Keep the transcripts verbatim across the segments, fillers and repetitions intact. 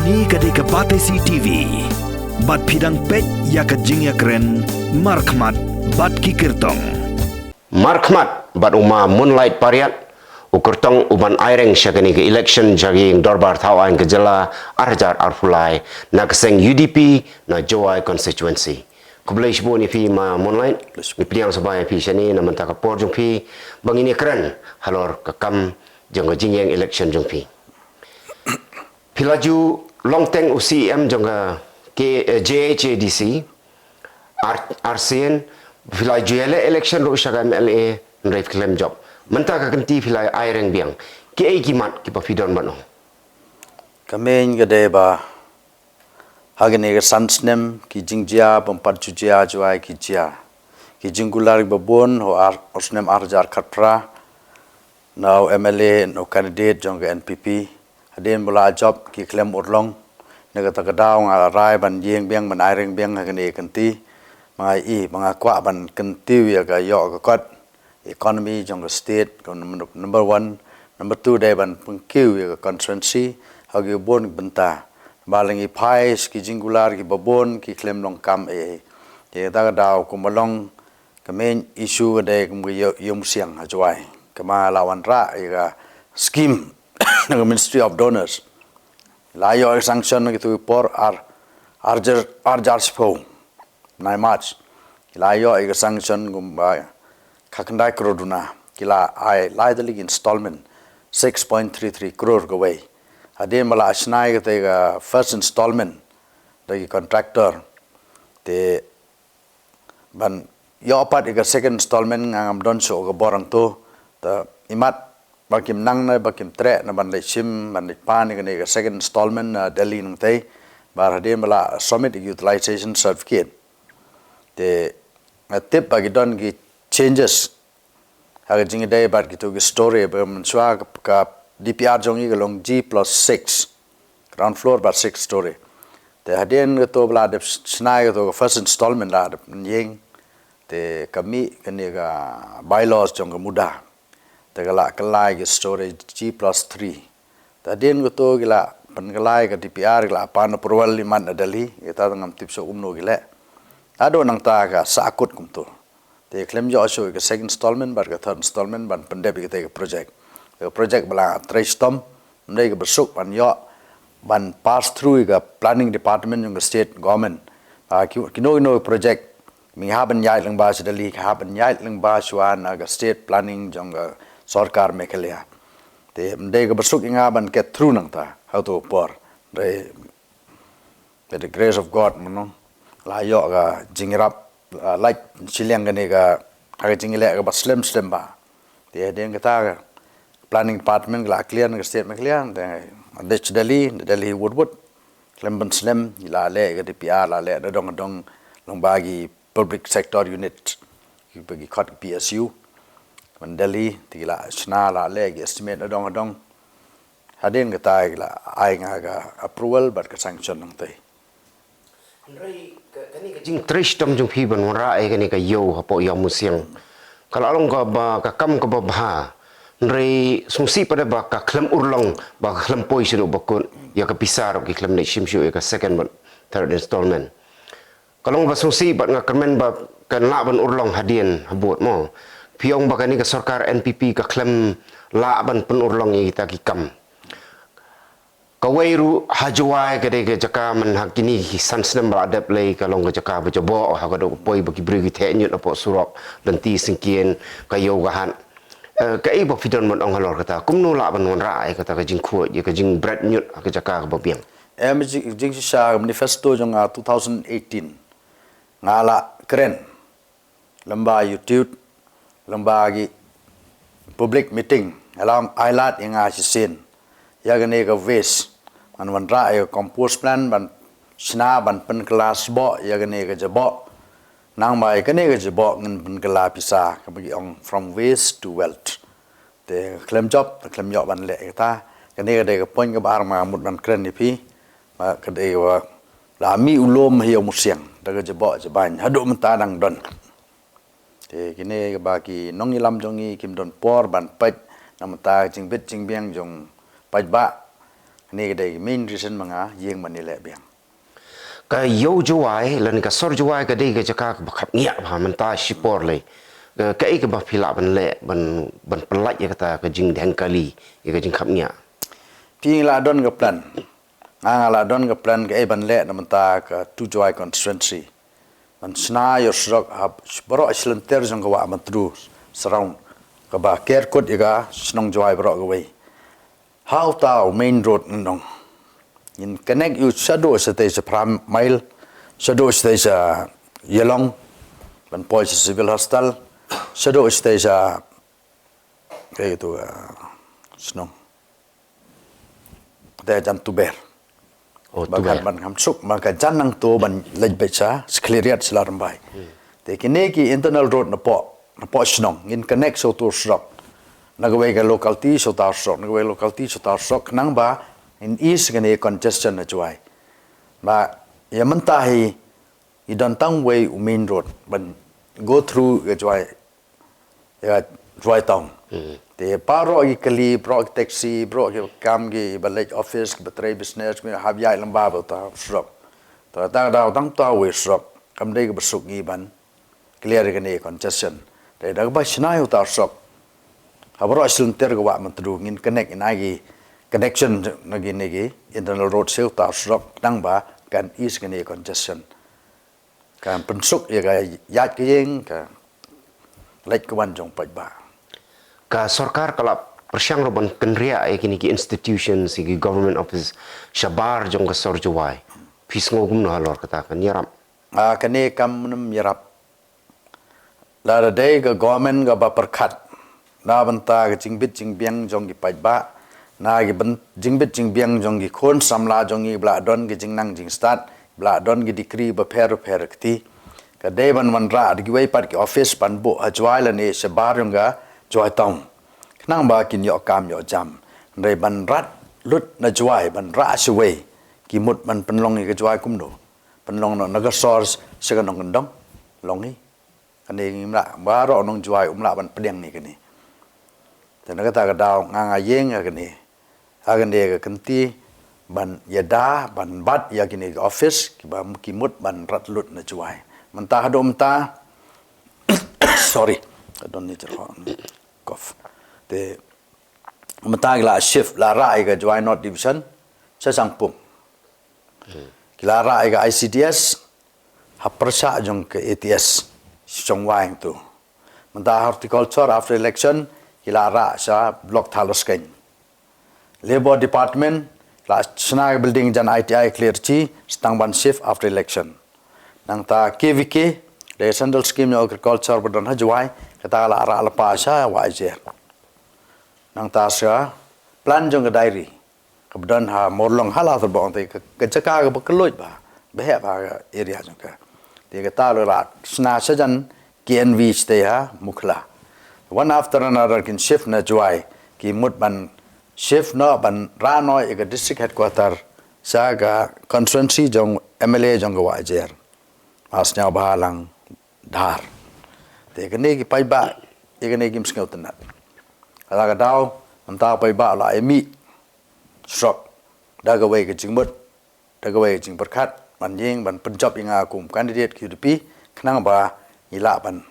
Kane ka dei ka Batesi T V. Bad phi dang peit ïa ka jingïakren markhmat bad ki kyrtong. Markhmat bad u ma Moonlight Pariat, u kyrtong u ban aireng sha kane ka election sha ka ïing dorbar thaw aiñ ka jylla ar hajar arphew lai na ka seng U D P na Jowai constituency. Khublei shibun ïa phi ma Moonlight. Ngi pdiang sngewbha ïa phi shane na mynta ka por jong phi ba ngin ïakren halor ka kam jong ka jingïeng election jong phi. Phi la ju long teng u C E M jong ka K, eh, J H A D C, ar, arsien, phi la ju ïaleh election ruh sha ka M L A, hynrei phi khlem jop. Mynta ka kynti phi la aireng biang. Kiei ki mat kiba phi don ban ong? Ka main ka dei ba ha kane ka san snem ki jingjia bym pat ju jia Jowai ki jia. Ki jingkular kiba bun ha u ar, u snem ar hajar khatphra na u M L A na u candidate jong ka N P P. Hadien ba la jop ki khlem urlong. Na kata ka daw nga la rai ban ïeng biang ban aireng biang ha kane ka kynti. Ma nga i, ma nga kwah ban kyntiew ïa ka ïoh ka kot economy jong ka state, ka number, number one, number two dei ban pynkiew ïa ka constituency ha ki bun ki bynta. Ba la ngi phai ki jingkular kiba bun ki khlem long kam ei ei. Te kata ka daw kumba long ka main issue ka dei kum ka ïew, ïew musiang ha Jowai. Ka ma la wanrah ïa ka scheme na ka Ministry of Donors. La ïoh ïa ka sanction na kitu ki por ar, ar hajar, ar hajar shiphew, nine March. Ki la ïoh ïa ka sanction kumba khatkhyndai crore duna. Ki la ai lai tylli ki installment, six point three three crore kawei. Hadien ba la shna ïa kata ka first installment da ki contractor. Te ban ïoh pat ïa ka second installment nga ngam don shuh ka bor hangto. Te imat ba kim nang ne ba kim treh ne ban leit shim, ban leit pan ïa kane ka second installment na Delhi nangtei. Ba hadien ba la submit ïa ka utilization certificate. Te nga tip ba ki don ki changes ha ka jingïadei bad kitu ki story, ba mynshuwa ka, ka D P R jong ngi ka long G plus six, ground floor bad six story. Te hadien kato ba la dep shna ïa kato ka first installment la dep ïeng, te ka mih kane ka bylaws jong ka MUDA. Te ka la kylla ïa ka story G plus three. Te hadien kato ki la pynkylla ïa ka D P R, ki la pan approval imat na Delhi. Kata te ngam tip shuh kumno ki leh. Haduh nangta ka sahkut kumto. Te khlem ïoh shuh ïa ka second installment bad ka third installment ban pyndep ïa kata ka project. Ka project ba la trei shitom, ym dei kaba suk ban ïoh ban pass through ïa ka planning department jong ka state government. Ah, ki, kino kino project ngi hap ban ïaid lyngba sha Delhi, hap ban ïaid lyngba shuwa na ka state planning jong ka sorkar Meghalaya. Te ym dei kaba suk ïa nga ban get through nangta ha kato ka por. Dei by the grace of God, mynno, la ïoh ka jingïarap, ah, lait shiliang kane ka, ka jingïaleh kaba slem slem bha. Te hadien kata ka planning department ka la clear na ka state Meghalaya, te dei Delhi, Delhi wut wut. Khlem ban slem, la leh ka D P R, la leh nadong nadong lyngba ki public sector unit, ki, ki khot ki P S U. Ban Delhi, te ki la shna la leh ki estimate nadong nadong. Hadien kata ki la ai nga ka approval bad ka sanction nangtei. Hynrei ka, kane ka jingtrei shitom jong phi ban wanrah ïa kane ka ïew hapoh Ïawmusiang ka la long kaba, ka kam kaba bha. Hynrei sngewsih pat ba ka khlem urlong, ba ka khlem poi shuh ba kut, ïa ka pisa ruh ki khlem leit shim shuh ïa ka second bad third installment. Ka long ba sngewsih bad nga kyrmen ba kan lah ban urlong hadien habud mo. Phi ong ba kane ka sorkar N P P ka khlem lah ban pynurlong ïa kita ki kam. Kawei ruh ha Jowai ka dei ka jaka man ha kine ki san snem ba la dep lei ka long ka jaka ba jaboh, ha ka dok poi ba ki briew ki theh ñiut hapoh surok, lynti syngkien, ka ïew ka hat. Eh, kaei ba phi don ban ong halor kata, kumno lah ban wanrah ïa kata ka jingkhuid, ïa ka jingbret ñiut ha ka jaka kaba biang? Em, jing, jingshisha ka manifesto jong nga two thousand eighteen nga la kren lyngba YouTube, lyngba ki public meeting, la ong ai lad ïa nga shisien ïa kane ka waste. Ngan wanrah ïa ka compost plant ban shna ban pynkylla sboh ïa kane ka jaboh. Nangba ïa kane ka jaboh ngin pynkylla pisa, kaba ki ong from waste to wealth. Te khlem jop, te khlem ïoh ban leh kata. Kane ka dei ka point kaba ar ma mut ban kren ïa phi. Ba ka dei wa la mih u lum ha Ïawmusiang da ka jaboh jabain haduh mynta dang don. Te kine kaba ki nongïalam jong ngi kim don por ban peit na mynta ka jingbit jingbiang jong paidbah. Kane ka dei main reason ma nga ïeng ban ïaleh biang. Ka ïew Jowai lane ka sor Jowai ka dei ka jaka kaba khapngiah bha mynta shipor lei. Ka, kaei kaba phi lah ban leh ban, ban pyllait ïa kata ka jingdheng kali, ïa ka jingkhapngiah? Phi, nga la don ka plan. Nga, nga la don ka plan kaei ban leh na mynta ka tu Jowai constituency. Ban shna ïa u surok ha baroh shi lynter jong ka Wah Myntdu, surround, kaba ker kut ïa ka shnong Jowai baroh kawei. Ha uta u main road ngan ong, ngin connect ïa u shaduh shatei sha Prime Mile, shaduh shatei sha Ïalong, ban poi sha Civil Hospital, shaduh shatei sha, kaei tu, ah, shnong, te jan Tuber. Oh, ba Tuber. Kan ban kham suk, ba ka jan nangto ban leit beit sha Secretariat sha Ladrymbai. Te kine ki internal road napoh, napoh shnong, ngin connect sha uto u surok. Na kawei ka locality sha uta u surok, na kawei locality sha uta u surok, khnang ba ngin ease kane congestion na Jowai. Ba ïa mynta hi, i don tang wei u main road ban go through ïa Jowai, ïa Jowai town. Te baroh ki kali, baroh ki taxi, baroh kiba kam, kiba leit office, kiba trei business, ki hap ïaid lyngba bad uta u surok. Te kata ka daw tang uta uwei u surok kam dei kaba suk ngi ban clear ïa kane congestion. Te da kaba shna ïa uta u surok ha baroh shi lynter ka Wah Myntdu, ngin connect ïa kine ki connection na kine ki internal road sha uta u surok, khnang ba kan ease kane congestion. Kan pynsuk ïa ka ïaid ka ïeng, ka leit ka wan jong u paidbah. Ka sorkar ka la pyrshang ruh ban kynriah ïa kine ki institutions, ïa ki government office shabar jong ka sor Jowai. Phi sngew kumno halor kata, kan ïarap? Ah, kane kam nym ïarap. Lada dei ka government kaba pyrkhat na bynta ka jingbit jingbiang jong ki paidbah, na ki byn-, jingbit jingbiang jong ki khun samla jong ngi ba la don ki jingnang jingstad, ba la don ki degree bapher bapher kti, ka dei ban wanrah da kiwei pat ki office ban buh ha Jowai lane shabar jong ka Jowai town, khnang ba kin ïoh kam ïoh jam. Hynrei ban rat lut na Jowai, ban rah shawei, ki mut ban pynlong ïa ka Jowai kumno? Pynlong noh na ka sor sha ka nongkyndong? Long hi. Kane ngim lah, baroh u nong Jowai um lah ban pdiang ïa kane. Te na kata ka daw nga, nga ïeng ha kane, ha kane ka kynti ban ïada, ban bat ïa kine ki office kiba ki mut ban rat lut na Jowai. Mynta haduh mynta, sorry, ka don ni jer cough. Te mynta ki la shift, la rah ïa ka Jowai North Division sha Shangpung. Ki la rah ïa ka I C D S ha pyrshah jong ka A T S, Shongwai tu. Mynta horticulture after election ki la rah sha Block Thalaskein. Labour Department la shna ka building jan I T I Klerchi, sa tang ban shift after election. Nangta K V K, the Central Scheme of Agriculture ba don ha Jowai, kata la rah lypa sha Wahjier. Nangta sa plan jong ka dairy kaba don ha Mawlong ha Ladrymbai te ka, ka jaka kaba kylluid bha, ba heh bha ka area jong ka. Te kata la rah shna sha jan K N V shatei ha Mukhla. One after another kin shift na Jowai, ki mut ban shift noh, ban rah noh ïa ka district headquarter sha ka constituency jong M L A jong ka Wahjier, Mass Sniawbhalang Dhar. Te kane ki paidbah ïa kane kim sngewtynnat. Kata ka daw mynta paidbah la ïa mih surok da kawei ka jingmut, da kawei ka jingpyrkhat ban ïeng ban pynjop ïa nga kum candidate ka U D P, khnang ba ngi lah ban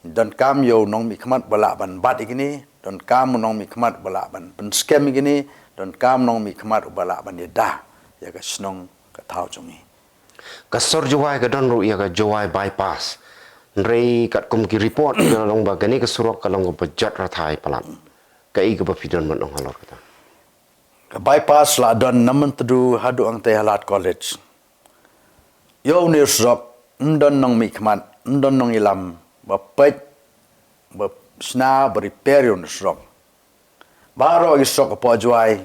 donkam ïa u nongmihkhmat ba lah ban bat ïa kine, donkam u nongmihkhmat ba lah ban pynskhem ïa kine, donkam u nongmihkhmat ba lah ban ïada ïa ka shnong ka thaw jong ngi. Ka sor Jowai ka don ruh ïa ka Jowai bypass. Hynrei katkum ki report ka long ba kane ka surok ka long kaba jot rathai palat. Kaei kaba phi don ban ong halor kata? Ka bypass la don na Myntdu haduh hangtei ha Lad College. Ïa une u surok ym don nongmihkhmat, ym don nongïalam ba peit, ba shna, ba repair ïa une u surok. Baroh ki surok hapoh Jowai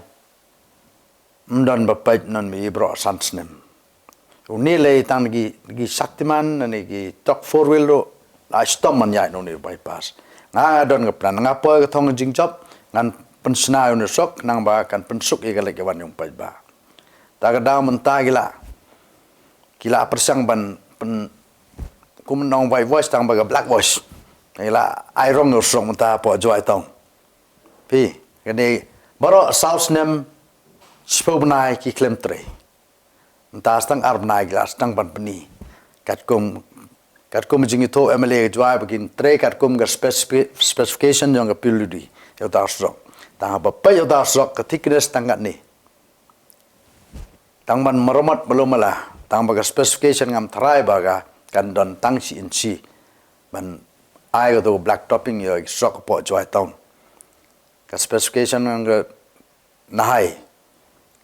ym don ba peit, ym don ba ïohi baroh san snem. Une lei tang na ki, ki Shaktiman, na ki tok four wheel ruh la shitom ban ïaid na une u bypass. Nga, nga don ka plan, nga poi ka thong jingjop, ngan pynshna ïa une u surok khnang ba kan pynsuk ïa ka leit ka wan jong u paidbah. Ta ka daw mynta ki la, ki la pyrshang ban pyn, kum nong whitewash tang ba ka blackwash. Ki la ai rong ïa u surok mynta hapoh Jowai town. Phi, kane baroh saw snem, shiphew bnai ki khlem trei. Mynta tang ar bnai ki la sdang ban pyni. Katkum, katkum jingithuh M L A ka Jwai ba kin trei katkum ka specifi-, specification jong ka P W D. Ïa uta u surok. Tang haba peit ïa uta u surok ka thickness tang katne. Tang ban maramot ba lum mala. Tang ba ka specification ngam tharai ba ka kan don tang shi inch. Ban ai katu ka black topping ïa u surok hapoh Jwai town. Ka specification ngam ka nahai.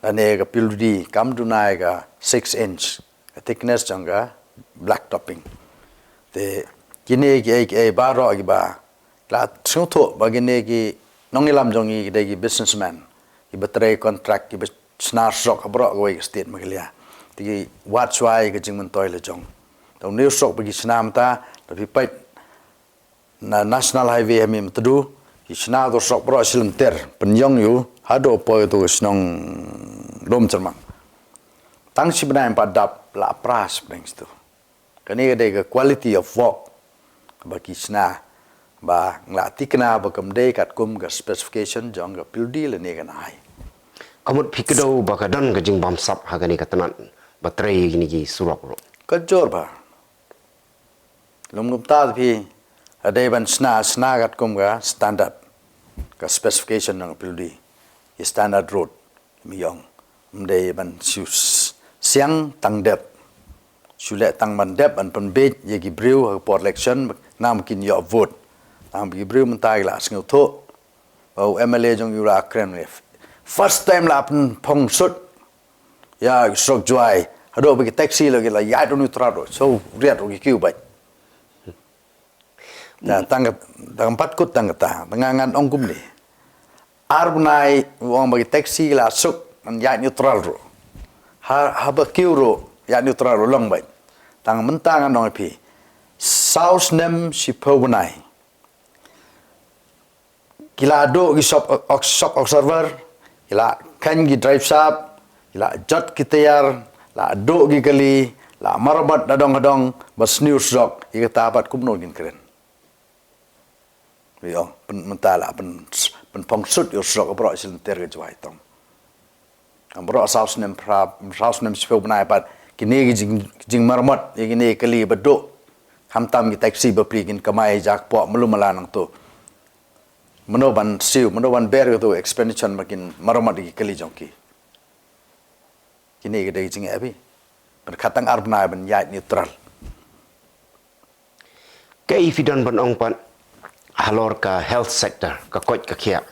Lane ka P W D kam duna ïa ka six inch. Ka thickness jong ka black topping. Te kine kiei kiei baroh kiba la sngewthuh ba kine ki nongïalam jong ngi ki dei ki businessman. Kiba trei contract kiba shna surok ha baroh kawei ka state Meghalaya. Te ki wad shuwa ïa ka jingmyntoi la jong. Te une u surok ba ki shna mynta, lada phi peit na National Highway ha Mihmyntdu, ki shna utu u surok baroh shilynter, pynïong ïa u, haduh poi utu u shnong Lumshyrmang. Tang shi bnai em pat dap la pra shi bnai shitu. Kane ka dei ka quality of work ba ki shna, ba nga la thikna ba kam dei katkum ka specification jong ka P W D lane ka nahai. Ka mut phi kdew ba ka don ka jingbamsap ha kane ka tnat ba trei kine ki surok ruh. Ka jur ba. Lum kumta phi, ha dei ban shna, shna katkum ka standard, ka specification jong ka P W D, ki standard road, ym ïong, ym dei ban shu s-, siang tang dep, shu leh tang ban dep, ban pynbeit ïa ki briew ha ka por election, nang ba kin ïoh vote, tang ba ki briew mynta ki la sngewthuh, ba u M L A jong ngi u la kren, first time la pynphong sut, ïa, surok Jwai. Haduh ba ki taxi la ki la ïaid u neutral ruh. So, riat ruh ki kiew beit. Tang, tang, tang pat kut tang kata. Tang ngan ong kumne. Ar bnai u ong ba ki taxi la suk ngan ïaid neutral ruh. Ha, haba kiew ruh ïaid neutral ruh long beit. Tang mynta ngan ong ïa phi. Saw snem shiphew bnai. Ki la duh ki shock, shock absorber, ki la kheiñ ki drive shaft, ki la jot ki tyre, la duh ki kali, la maramot nadong hadong, ba sniew surok, ïa kata pat kumno ngin kren. Ïa, pyn-, mynta la pyn-, pynphong sut ïa u surok baroh shilynter ka Jwai town. Baroh saw snem phra, saw snem shiphew bnai pat, kine ki jing, jingmaramot, ïa kine ki kali ba duh, khamtam ki taxi bapli kin kamai jakpoh, malu mala nangto. Mano ban siew, mano ban bear katu expenditure ba kin maramot ïa ki kali jong ki. Kine ki dei jingeh bha. Pyrkhat tang ar bnai ban ïaid neutral. Kaei phi don ban ong pat halor ka health sector, ka koit ka khiah?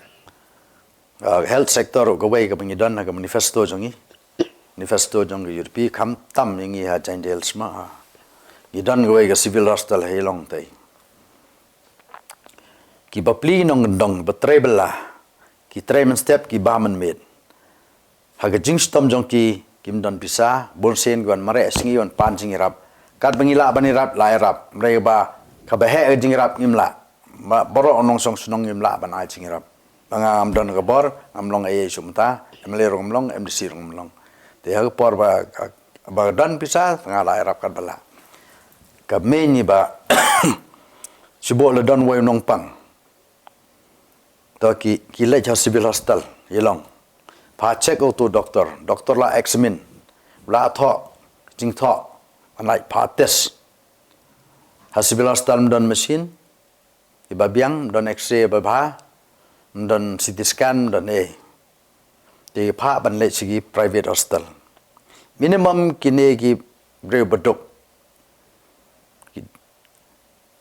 Ah, health sector ruh kawei kaba ngi don ha ka manifesto jong ngi. Manifesto jong ka U D P khamtam ïa ngi ha Jaintia Hills ma. Ngi don kawei ka civil hospital ha Ïalong te. Ki bapli nongkyndong ba trei bylla, ki trei mynstep ki bam mynmiet. Ha ka jingshitom jong ki, kim don pisa, bunsien ki wan mareh sngi wan pan jingïarap. Katba ngi lah ban ïarap, la ïarap. Hynrei ba, kaba heh ka jingïarap ngim lah. Ba, baroh u nongshong shnong ngim lah ban ai jingïarap. Ba nga ngam don ka bor, ngam long ei ei shuh mynta, M L A ruh ngam long, M D C ruh ngam long. Te ha ka por ba, ba don pisa, nga la ïarap katba lah. Ka mei ngi ba, shibun la don wei u nongpang. To ki, ki leit ha civil hospital, Ïalong. Pha check utu doctor, doctor la examine, la thoh, jingthoh, ban lait pha test. Ha civil hospital ym don machine, iba biang, ym don X-ray iba bha, ym don C T scan, ym don ei. Te pha ban leit sha ki private hospital. Minimum kine ki briew ba duk. Ki,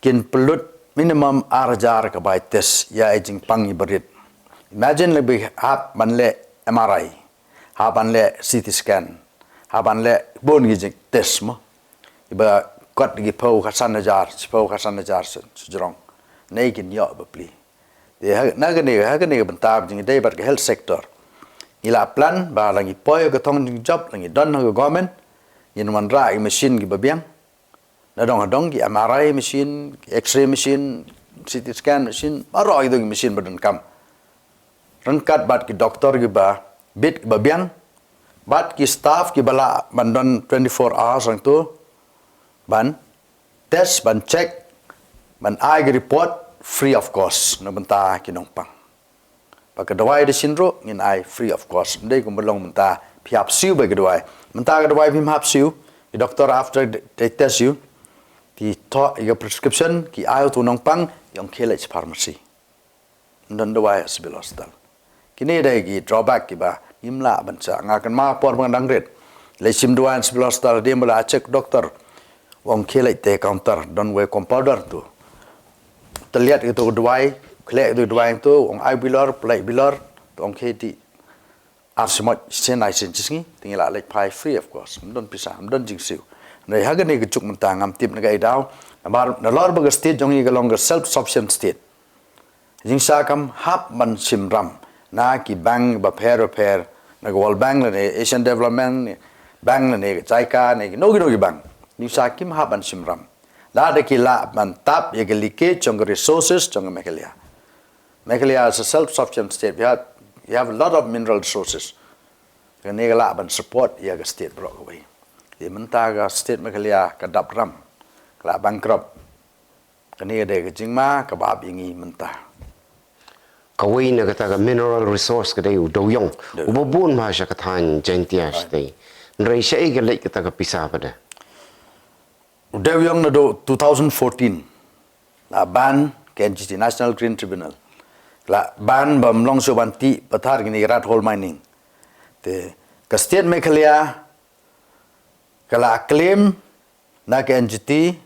kin pynlut minimum ar hajar ka bai test ïa i jingpang iba rit. Imagine lada hap ban leh M R I, hap ban leh C T scan, hap ban leh bun ki jing test mo. Iba kot ki phew ka san hajar, phew ka san hajar shu, shu jrong. Nei kin ïoh bapli. Te ha, na kane, ha kane ka bynta ba jingdei bad ka health sector. Ngi la plan ba la ngi poi ka thong jingjop, la ngi don ha ka government, ngin wanrah ki machine kiba biang. Nadong hadong ki M R I machine, ki X-ray machine, C T scan machine, baroh kito ki machine ba donkam. Ryngkat bad ki doctor kiba bit kiba biang, bad ki staff kiba lah ban don twenty-four hours hangto, ban test, ban check, ban ai ki report free of cost na bynta ki nongpang. Ba ka dawai da shin ruh ngin ai free of cost. Ym dei kumba long mynta phi hap siew ba ka dawai. Mynta ka dawai phim hap siew, i doktor after they test you, ki thoh i ka prescription, ki ai u tu nongpang, i ong khie leit pharmacy. Ym don dawai ha civil hospital. Kine dei ki drawback kiba ngim lah ban sah. Nga kynmaw por ba nga dang rit, leit shim dawai ha civil hospital, dei ba la check doktor, ong khie leit te counter, don wei compounder tu. Te liat ïa tu dawai, khleh ïa tu dawai tu, ong ai bilor, pynlait bilor, tu ong khie dih ar sien, sien ai sien shi sngi, te ngi lah leit phai free of cost. Ym don pisa, ym don jingsiew. Hynrei ha kane ka juk mynta ngam tip na kaei daw. Namar nalor ba ka state jong ngi ka long ka self sufficient state, jingshah kam hap ban shim ram na ki bank bapher bapher, na ka World Bank lane Asian Development Bank lane JICA ne kino kino ki bank. Jingshah kim hap ban shim ram. Lada ki lah ban tap ïa ka leakage jong ka resources jong ka Meghalaya. Meghalaya is a self sufficient state. We have, we have a lot of mineral resources. Kane ka lah ban support ïa ka state baroh kawei. Te mynta ka state Meghalaya ka dap ram, ka lah bankrupt. Kane ka dei ka jingma kaba ap ïa ngi mynta. Kawei na kata ka mineral resource ka dei u dewiong. Uba bun bha sha ka thaiñ Jaintia shatei. Hynrei shaei ka leit kata ka pisa pat de? U dewiong naduh two thousand fourteen la ban ka NGT, National Green Tribunal. La ban ba ym long shuh ban tih pathar kine ki rat hole mining. Te ka state Meghalaya ka la claim na ka NGT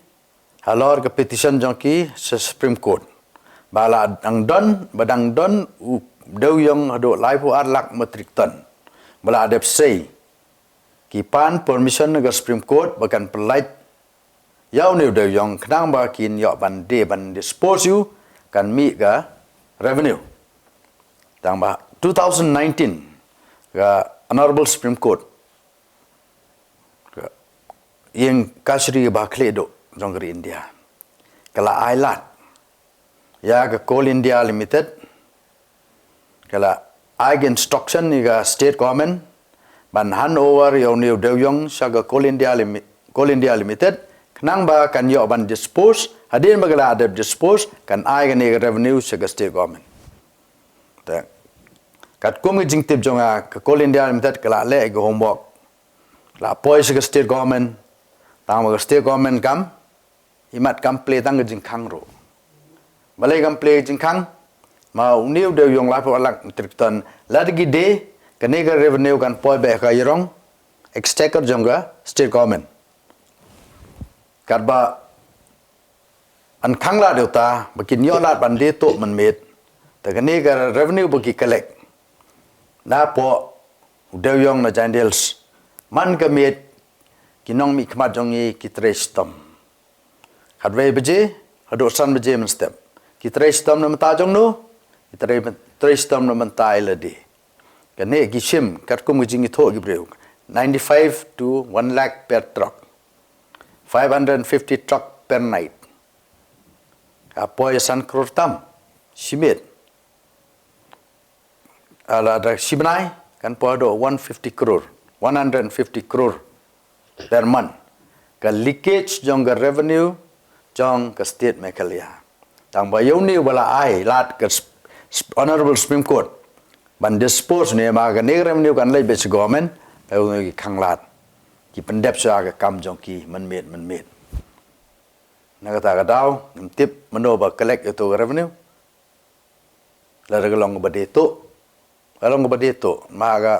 halor ka petition jong ki sha Supreme Court ba la dang don, ba dang don u dewiong haduh laiphew ar lak metric ton ba la dep sei. Ki pan permission na ka Supreme Court ba kan pynlait ïa une u dewiong khnang ba kin ïoh ban die, ban dispose ïa u, kan mih ka revenue. Tang ba two thousand nineteen ka Honorable Supreme Court, ka ïing kashari ba khlieh duh jong ka ri India, ka la ai lad ïa ka Coal India Limited, ka la ai ka instruction ïa ka state government ban hand over ïa une u dewiong sha ka Coal India Limi-, Coal India Limited khnang ba kan ïoh ban dispose. Hadien ba ka la dep dispose, kan ai kane ka revenue sha ka state government. Te katkum ka jingtip jong nga, ka Coal India Limited ka la leh ka homework, la poi sha ka state government. Tang ba ka state government kam, imat kam plie tang ka jingkhang ruh. Balei kam plie ka jingkhang? Ma une u dewiong laiphew ar lak metric ton, lada ki die, kane ka revenue kan poi beit ha ka ïarong exchequer jong ka state government. Katba yn khang lad ïa uta ba kin ïoh lad ban die tuh mynmiet. Te kane ka revenue ba ki collect napoh u dewiong na Jaintia Hills, man ka miet ki nongmihkhmat jong ngi ki trei shitom. Khatwei baje haduh san baje mynstep ki trei shitom na bynta jong no? Ki trei, trei shitom na bynta ïa lade. Kane ki shim katkum ka jingithuh ki briew, ninety five to one lakh per truck, five hundred fifty truck per night. Ka poi san klur tam shi miet. Lada shi bnai kan poi haduh one fifty klur, one hundred fifty klur per month ka leakage jong ka revenue jong ka state Meghalaya. Tang ba ïa une ba la ai lad ka Honorable Supreme Court ban dispose ne, ma kane ka revenue kan leit beit sha government, ïa une ki khang lad, ki pyndep shuwa ka kam jong ki mynmiet mynmiet. Na kata ka daw ngim tip mano ba collect ïa uto ka revenue. Lada ka long kaba die tuh, ka long kaba die tuh, ma ka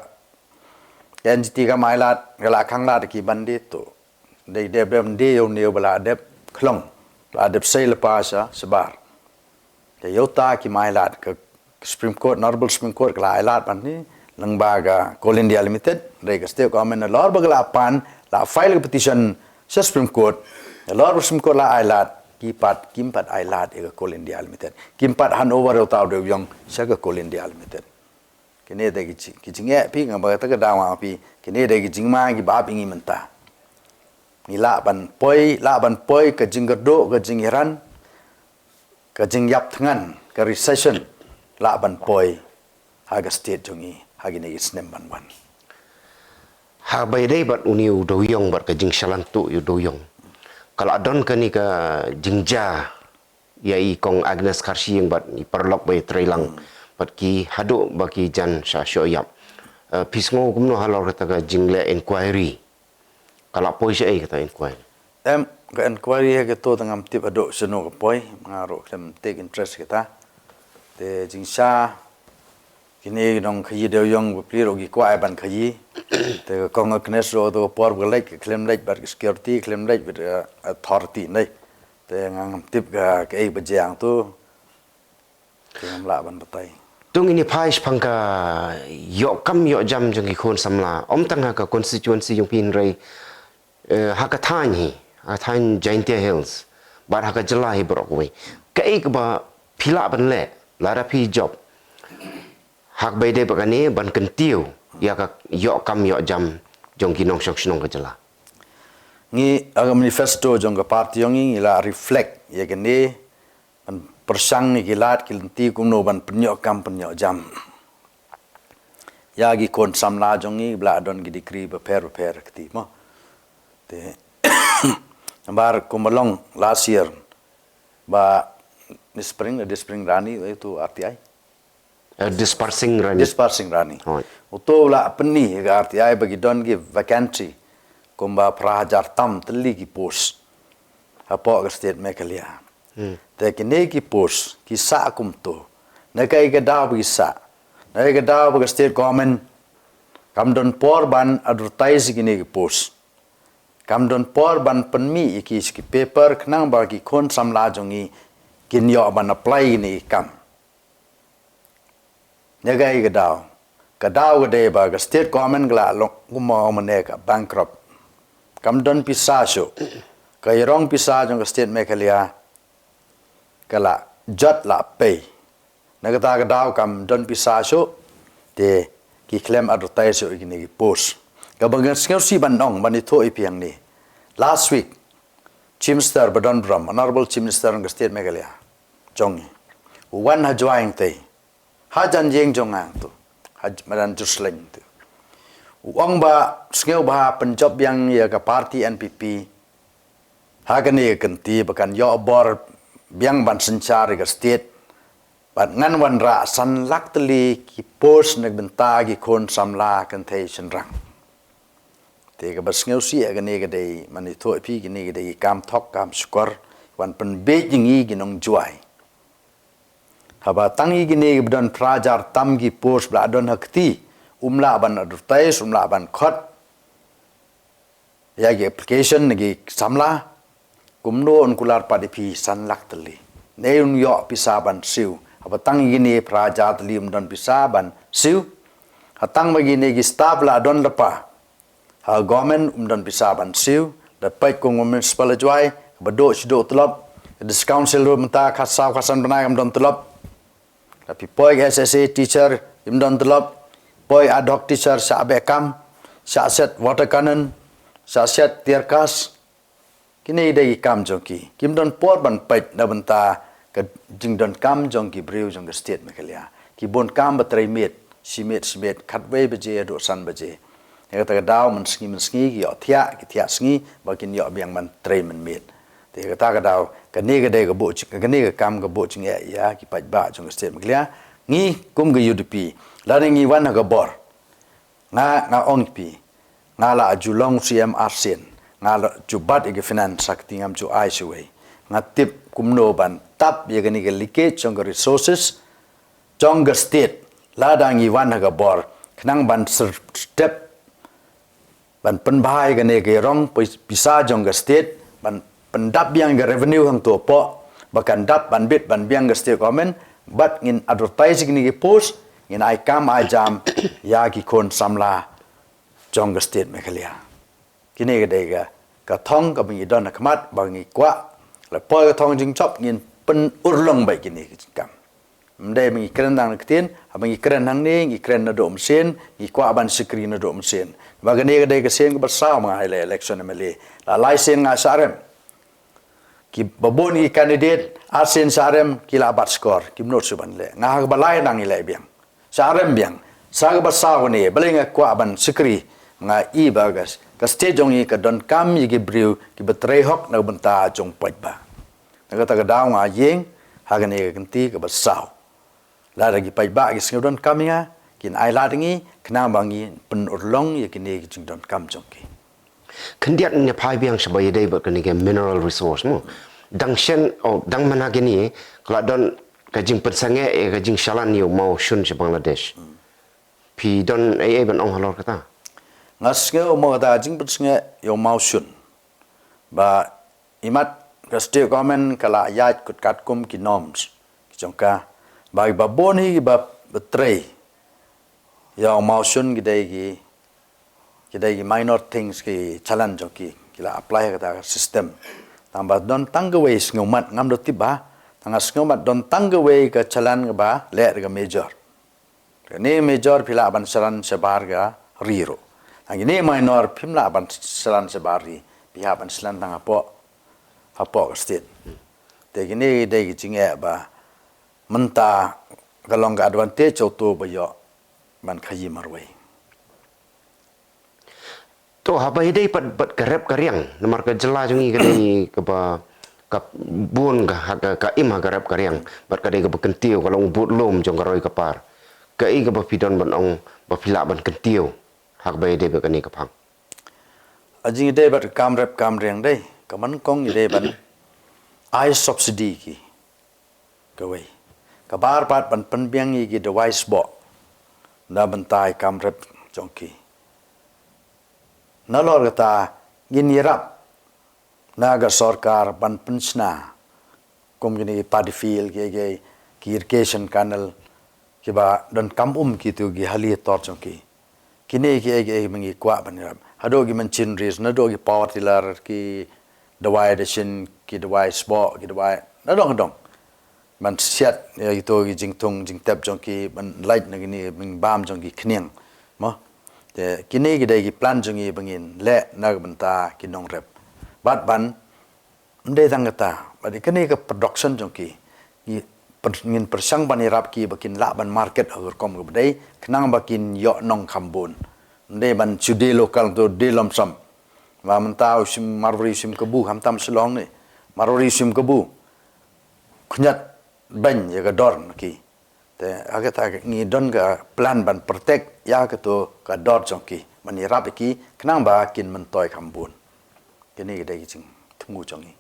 NGT kam ai lad, ka la khang lad ki ban die tuh. Dei dep dep die ïa une ba la dep khlong, la dep sei lypa sha shabar. Te ïa uta ki mai lad ka Supreme Court, Honorable Supreme Court ka la ai lad ban die lyngba ka Coal India Limited. Dei ka state government nalor ba ka la pan, la file ka petition sha Supreme Court, nalor ba Supreme Court la ai lad, ki pat kim pat ai lad ïa ka Coal India Limited, kim pat hand over ïa uta u dewiong sha ka Coal India Limited. Kine dei ki jing, ki jingeh phi, nga ba kata ka daw nga phi, kine dei ki jingma kiba ap ïa ngi mynta. Ngi lah ban poi, lah ban poi ka jingkyrduh, ka jinghiran, ka jingïap thngan, ka recession, lah ban poi ha ka state jong ngi ha kine ki snem ban wan. Haba ïadei bad une u dewiong bad ka jingshalan tuh ïa u dewiong, ka la don kane ka jingjia ïa i Kong Agnes Kharshiing bad i paralok ba ïatreilang. bad ki haduh ba ki jan sha shoh ïap. Eh, phi sngew kumno halor kata ka jingleh inquiry? Ka la poi shaei kata inquiry? Em, ka inquiry ha kato te ngam tip haduh shano ka poi, nga ruh khlem take interest kata. Te jingshisha kine ki nongkhaïi dewïong bapli ruh ki kwah ban khaïi. Te ka kong ka knes ruh kato ka por ba ka leit ka khlem leit bad ka security, khlem leit bad ka authority ne. Te nga ngam tip ka kaei ba jia hangto. Te ngam lah ban batai. To ngin ïa phai shaphang ka ïoh kam ïoh jam jong ki khun samla. Ym tang ha ka constituency jong phi hynrei, eh, ha ka thaiñ hi, ha ka thaiñ Jaintia Hills bad ha ka jylla hi baroh kawei. Kaei kaba phi lah ban leh lada phi jop ha kaba ïadei bad kane ban kyntiew ïa ka ïoh kam ïoh jam jong ki nongshong shnong ka jylla? Ngi ha ka manifesto jong ka party jong ngi ngi la reflect ïa kane, ban pyrshang ïa ki lad ki lynti kumno ban pynïoh kam pynïoh jam ïa ki khun samla jong ngi ba la don ki degree bapher bapher kti mo. Te namar kumba long last year ba Dispring, Dispring Rani, eh, tu R T I. Eh, Dispar Singh Rani. Dispar Singh Rani. Hooid. Uto u la pynmih ïa ka R T I ba ki don ki vacancy kumba phra hajar tam tylli ki post hapoh ka state Meghalaya. Hmm. Te kine ki post ki sah kumto. Na kaei ka daw ba ki sah? Na kaei ka daw ba ka state government kam don por ban advertise kine ki post? Kam don por ban pynmih ïa ki sha ki paper khnang ba ki khun samla jong ngi kin ïoh ban apply kine ki kam. Na kaei ka daw? Ka daw ka dei ba ka state government ka la long kumba ong mynne ka bankrupt. Kam don pisa shuh. Ka ïarong pisa jong ka state Meghalaya ka la jot la pei. Na kata ka daw kam don pisa shuh te ki khlem advertise shuh ïa kine ki post. Kaba nga sngewsih ban ong ban ïathuh ïa phi hangne. Last week Chief Minister ba don burom, Honorable Chief Minister ka state Meghalaya jong ngi, u wan ha Jowai hangtei, ha jan ïing jong nga hangto, ha madan Jerusalem hangto. U ong ba sngewbha pynjop biang ïa ka party N P P ha kane ka kynti ba kan ïoh bor biang ban synshar ïa ka state. Bad ngan wanrah san lak tylli ki post na ka bynta ki khun samla kynthei shynrang. Te kaba sngewsih ïa kane ka dei, man ïathuh ïa phi, kine ki dei ki kam thok kam shukor wan pynbiej ïa ngi ki nong Jowai. Haba tang ïa kine kiba don phra hajar tam ki post ba la don ha kti, um lah ban advertise, um lah ban khot ïa ki application na ki samla, kumno un kular pat ïa phi san lak tylli? Ne un ïoh pisa ban siew? Haba tang ïa kine phra hajar tylli um don pisa ban siew. Ha tang ba kine ki staff la don lypa ha government um don pisa ban siew. Da peit kum ka municipal Jowai, kaba duh shi duh tulop, ka district council ruh mynta khatsaw khatsan bnai kam don tulop. Lada phi poi ka S S A teacher im don tulop, poi ad hoc teacher shah beh kam, shah set water cannon, shah set tear gas. Kine dei ki kam jong ki. Kim don por ban peit na bynta ka jingdonkam jong ki briew jong ka state Meghalaya. Ki bun kam ba trei miet, shimet shimet, khatwei baje haduh san baje. Ïa kata ka daw mynsngi mynsngi ki ïoh thiah, ki thiah sngi ba kin ïoh biang ban trei mynmiet. Te ïa kata ka daw, kane ka dei ka buh jing, kane ka kam ka buh jingeh ïa ki paidbah jong ka state Meghalaya. Ngi kum ka U D P, lada ngi wan ha ka bor, nga, nga ong ïa phi, nga la ju long C M arsien, nga la ju bat ïa ka finance, ha kti ngam ju ai shuwei. Nga tip kumno ban tap ïa kane ka leakage jong ka resources jong ka state lada ngi wan ha ka bor, khnang ban syrtep, ban pynbha ïa kane ka ïarong pis-, pisa jong ka state, ban pyndap biang ïa ka revenue hangto hapoh, ba kan dap ban bit ban biang ka state government. Bad ngin advertise ïa kine ki post, ngin ai kam ai jam ïa ki khun samla jong ka state Meghalaya. Kine ka dei ka, ka thong kaba ngi don ha khmat, ba ngi kwah, la poi ka thong jingjop ngin pynurlong beit kine ki jingkam. Ym dei ba ngi kren tang na ka ktien, haba ngi kren hangne, ngi kren naduh mynsien, ngi kwah ban shakri naduh mynsien. Ba kane ka dei ka sien kaba saw ma nga ha ïaleh election M L A. La lai sien nga shah rem. Kiba bun ki candidate, arsien shah rem, ki la bat score, kim nud shuh ban leh. Nga ha kaba lai nang ïaleh biang. Shah rem biang. Sa kaba saw kane, balei nga kwah ban shakri, nga i ba ka, ka state jong ngi ka donkam ïa ki briew kiba trei hok na ka bynta jong paidbah. Na kata ka daw nga ïeng ha kane ka kynti kaba saw. Lada ki paidbah ki sngew donkam ïa nga, kin ai lad ïa ngi, khnang ba ngin pynurlong ïa kine ki jingdonkam jong ki. Khyndiat ngin ïa phai biang sha ba ïadei bad kane ka mineral resource mo. Dang shen, oh, dang mynta kine, ka la don ka jingpynsangeh ïa ka jingshalan ïa u mawshun sha Bangladesh. Phi don ei ei ban ong halor kata? Nga sngew mo kata jingpynsangeh ïa u mawshun. Ba imat ka state government ka la ïaid kut katkum ki norms ki jong ka. Ba, ba bun hi ba, ba trei ïa u mawshun ki dei ki, ki dei ki minor things ki challenge jong ki, ki la apply kata ka system. Tang ba don tang kawei sngewmat ngam da tip ba, tang sngewmat don tang kawei ka challenge ba leh ka major. Kane major phi lah ban shlan shabar ka ri ruh. Tang kine minor phim lah ban shlan shabar ri, phi hap ban shlan tang hapoh, hapoh ka state. Te kine dei ki jingeh ba mynta ka long ka advantage uto ba ïoh ban khaïi marwei. To, haba ïadei pat bad ka rep ka riang, namar ka jylla jong ngi ka dei kaba, ka bun ka, ha ka, ka im ha ka rep ka riang, bad ka dei kaba kyntiew, ka long bud lum jong ka roi ka par. Kaei kaba phi don ban ong ba phi lah ban kyntiew ha kaba ïadei bad kane ka phang? Ha jingïadei bad ka kam rep kam riang dei, ka man kong ïadei ban ai subsidy ki. Kawei. Kaba ar pat ban pynbiang ïa ki dawai sboh na bynta i kam rep jong ki. Nalor kata ngin ïarap na ka sorkar ban pynshna kum kine ki paddy field, ki, ki, ki irrigation canal, kiba donkam um kito ki hali tor jong ki. Kine ki, ki, ki, ma ngi kwah ban ïarap. Haduh ki machineries, naduh ki power tiller, ki dawai dashin, ki dawai sboh, ki dawai nadong nadong. Ban siat ïa kito ki jingthung jingtep jong ki, ban lait na kine bam jong ki khñiang. Mo. Te kine ki dei ki plan jong ngi ba ngin leh na ka bynta ki nongrep. Bad ban Ym dei tang kata, ba dei kane ka production jong ki. Ngi per-, ngin pyrshang ban ïarap ki ba kin lah ban market ha ka rukom kaba dei, khnang ba kin ïoh nong kham bun. Ym dei ban shu die local to die lom som. Ba mynta u shim Marwari u shim kabu, khamtam Shillong ne. Marwari u shim kabu. Khñiot beiñ ïa ka dor na ki. Te ha kata ngi don ka plan ban protect ïa kato ka dor jong ki. Ban ïarap ïa ki, khnang ba kin myntoi kham bun. Kine ki dei ki jingthmu jong ngi.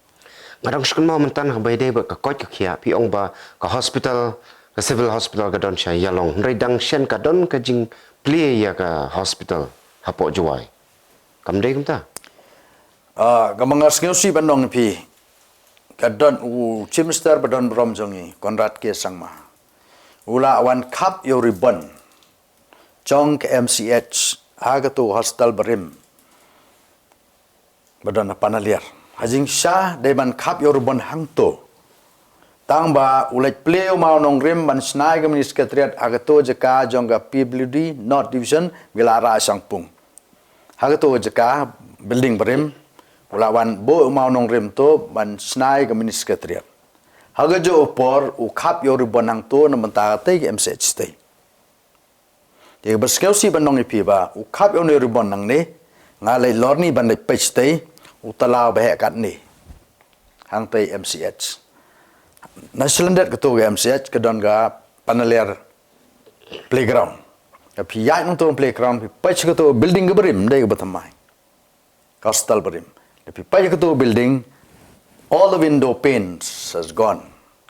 Nga dang sngewkynmaw mynta haba ïadei bad ka koit ka khiah, phi ong ba ka hospital, ka civil hospital ka don sha Ïalong. Hynrei dang shen ka don ka jingplie ïa ka hospital hapoh Jowai. Kam dei kumta? Ah, kaba nga sngewsih ban ong ïa phi, ka don u Chief Minister ba don burom jong ngi, Conrad K Sangma, u la wan khap ïa u ribbon jong ka M C H ha kato hospital barim ba don ha Panaliar. Ha jingshisha dei ban khap ïa u ribbon hangto. Tang ba u leit plie u mawnongrim ban shna ïa ka mini secretariat ha kato jaka jong ka P W D North Division, ba la rah shangpung. Ha kato jaka building barim, u la wan buh u mawnongrim to ban shna ïa ka mini secretariat. Ha kajuh u por u khap ïa u ribbon hangto na bynta katei ka M C H tei. Te kaba sngewsih ban ong ïa phi ba u khap ïa une u ribbon nangne, nga leit lorni ban leit peit shatei, u talaw ba heh katne. Hangtei M C H. Na shlyndet kato ka M C H ka don ka Panaliar playground. Ka phi ïaid nangto playground, phi peit sha kato building kaba rim, dei kaba thymmai. Ka hospital barim. Lada phi peit ïa kato building, all the window panes has gone.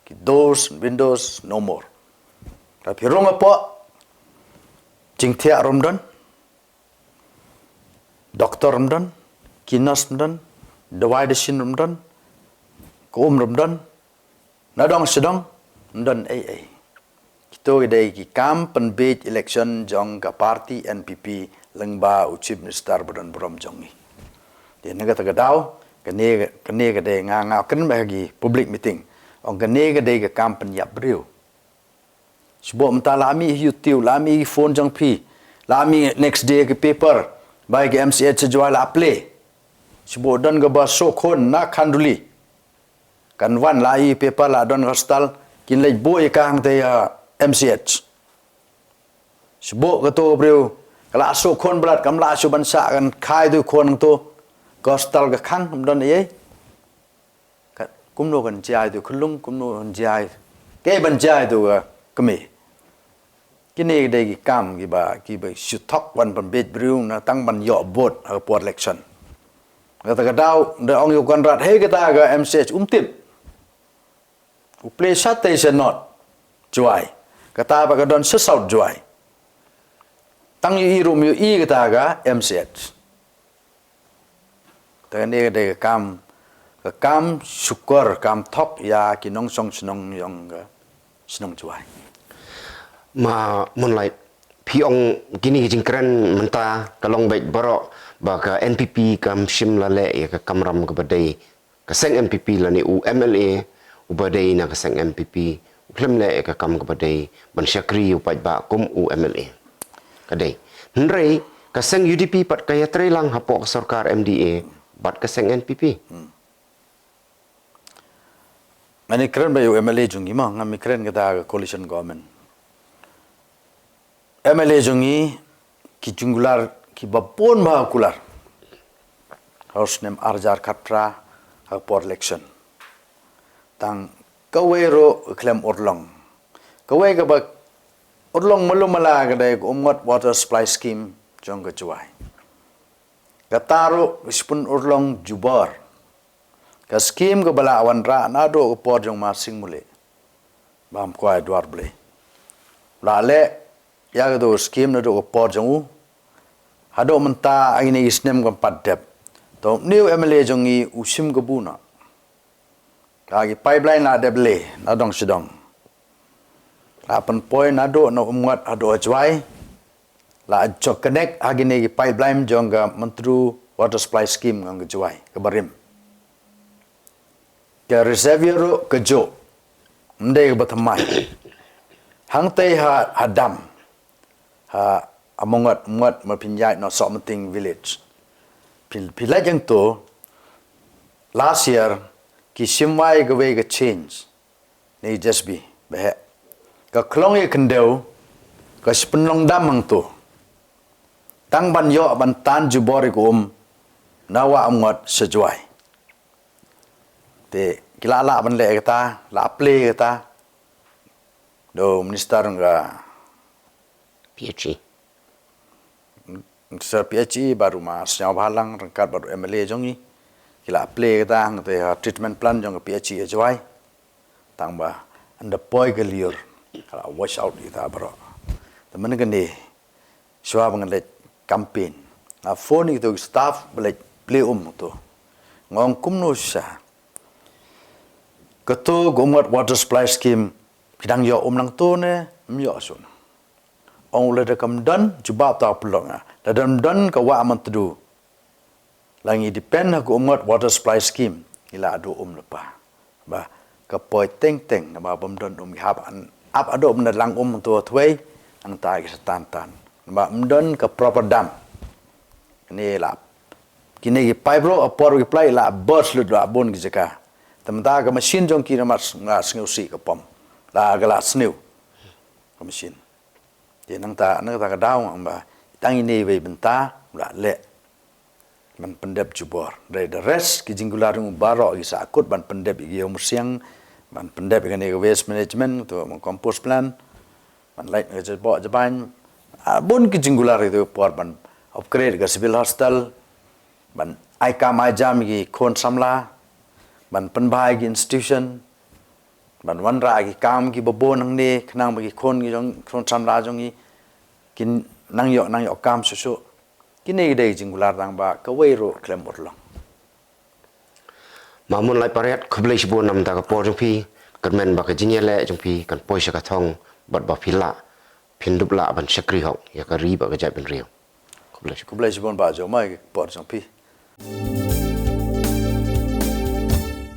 Ki doors, windows, no more. Lada phi rung hapoh, jingthiah ruh ym don, doktor ruh ym don, ki nurse ruh ym don, dawai dashin ruh ym don, ka um ruh ym don, nadong shadong ym don ei ei. Kito ki dei ki kam pynbiej election jong ka party N P P lyngba u Chief Minister ba don burom jong ngi. Te na kata ka daw, kane, kane ka dei nga, nga kren bad ha ki public meeting. Ong kane ka dei ka kam pynïap briew. Shu buh mynta la mih YouTube, la mih phone jong phi, la mih next day ki paper, ba ka M C H Jowai la plie. Shu buh don kaba shu khun na Khanduli. Kan wan la i paper la don ka hospital, kin leit buh ïa ka hangtei, ah, M C H. Shu buh kato briew, ka la shu khun bad kam la shu ban sah kan khai tu khun to. Ka hospital ka khang, ym don ei ei. Ka, kumno kan jia ïa tu ka khyllung, kumno kan jia ïa tu. Kaei ban jia ïa tu ka kmie. Kine ki dei ki kam kiba, kiba shu thok ban pynbeit briew na tang ban ïoh vote ha ka por election. Kata ka daw, da ong ïa u Conrad, hei kata ka M C H um tip. U plie shatei sha North Jowai. Kata pat ka don sha South Jowai. Tang ïohi ruh ym ïohi kata ka M C H. Te kane ka dei ka kam, ka kam shukor, kam thok ïa ki nongshong shnong jong ka shnong Jowai. Ma Moonlight, phi ong kine ki jingkren mynta ka long beit baroh ba ka N P P kam shym la leh ïa ka kamram kaba dei, ka seng N P P lane u M L A uba dei na ka seng N P P u khlem leh ïa ka kam kaba dei ban shakri ïa u paidbah kum u M L A. Ka dei. Hynrei ka seng U D P pat ka ïatrei lang hapoh ka sorkar M D A bad ka seng N P P. Ngam kren ba ïa u M L A jong ngi ma, ngam kren kata ka coalition government. M L A jong ngi ki jingkular kiba bun bha kular. Ha u snem ar hajar khatphra ha ka por election. Tang kawei ruh khlem urlong. Kawei kaba urlong malu mala ka dei ka Umngot Water Supply Scheme jong ka Jowai. Kata ruh ka shipun urlong jubor. Ka skim kaba la wanrah naduh ka por jong u Marsing Mulleh. Bam kwai dwar Blei. La leh ïa katu ka skim naduh ka por jong u. Haduh mynta ha kine ki snem kam pat dep. To une u M L A jong ngi u shim kabu noh. Ka ki pipeline la dep leh na dong sha dong. La pynpoi naduh na Umngot haduh ha Jowai. La jok connect ha kine ki pipeline jong ka Myntdu Water Supply Scheme jong ka Jowai kaba rim. Ka reservoir ruh ka juh. Ym dei kaba thymmai. Hangtei ha, ha dam. Ha, ha Umngot, Umngot ma phin ïaid noh Sohmynting village. Phi, phi leit hangto last year ki shim wai kawei ka change. Ni J C B ba heh. Ka khlong ïa khyndew ka shipynlong dam hangto. Tang ban ïoh ban tan jubor ïa ka um na Wah Umngot sha Jowai. Te ki la lah ban leh kata, la plie kata. Da u minister ka P H E. Minister P H E bad u ma Sniawbhalang ryngkat bad u M L A jong ngi. Ki la plie kata hangtei ha treatment plant jong ka P H E ha Jowai. Tang ba ynda poi ka lyiur ka la wash out ïa kata baroh. Te mynne kane shuwa ba ngan leit campaign nga phone ïa kito ki staff ba leit plie um to. Nga ong kumno shisha. Kato ka Umngot Water Supply Scheme ki dang ïoh um nangto ne ym ïoh shuh. Ong u lada kam don jubab ta u pynlong nga. Lada kam don ka Wah Myntdu. La ngi depend ha ka Umngot Water Supply Scheme ngi la duh um lypa. Ba ka poi teng teng naba bym don um ngi hap an ap haduh ban da lang um to thwei nangta ki sa tan tan. Naba ym don ka proper dam. Kane la kine ki pipe ruh ha por ki plie la burst lut la bun ki jaka. Te mynta ka machine jong ki namar nga sngewsih ka pom. La ka la sniew ka machine. Te nangta, nangta ka daw nga ong ba tang ine iwei bynta u la leh ban pyndep jubor. Hynrei the rest ki jingkular jong u baroh ki sa kut ban pyndep ïa ki ïew myrsiang, ban pyndep ïa kane ka waste management, to ban compost plant, ban lait ka jaboh jabain. Ah, bun ki jingkular ïa ka por ban upgrade ka civil hostel, ban ai kam ai jam ïa ki khun samla, ban pynbha ïa ki institution, ban wanrah ki kam kiba bun hangne khnang ba ki khun ki jong, khun samla jong ngi kin nang ïoh, nang ïoh kam shuh shuh. Kine ki dei jingkular tang ba kawei ruh khlem urlong. Ma Moonlight Pariat, khublei shibun namar ka por jong phi. Kyrmen ba ka jingïaleh jong phi kan poi sha ka thong bad ba phi lah, phin dup lah ban shakri hok ïa ka ri bad ka jaitbynriew. Khublei shibun. Khublei shibun Bah Jomai ka por jong phi.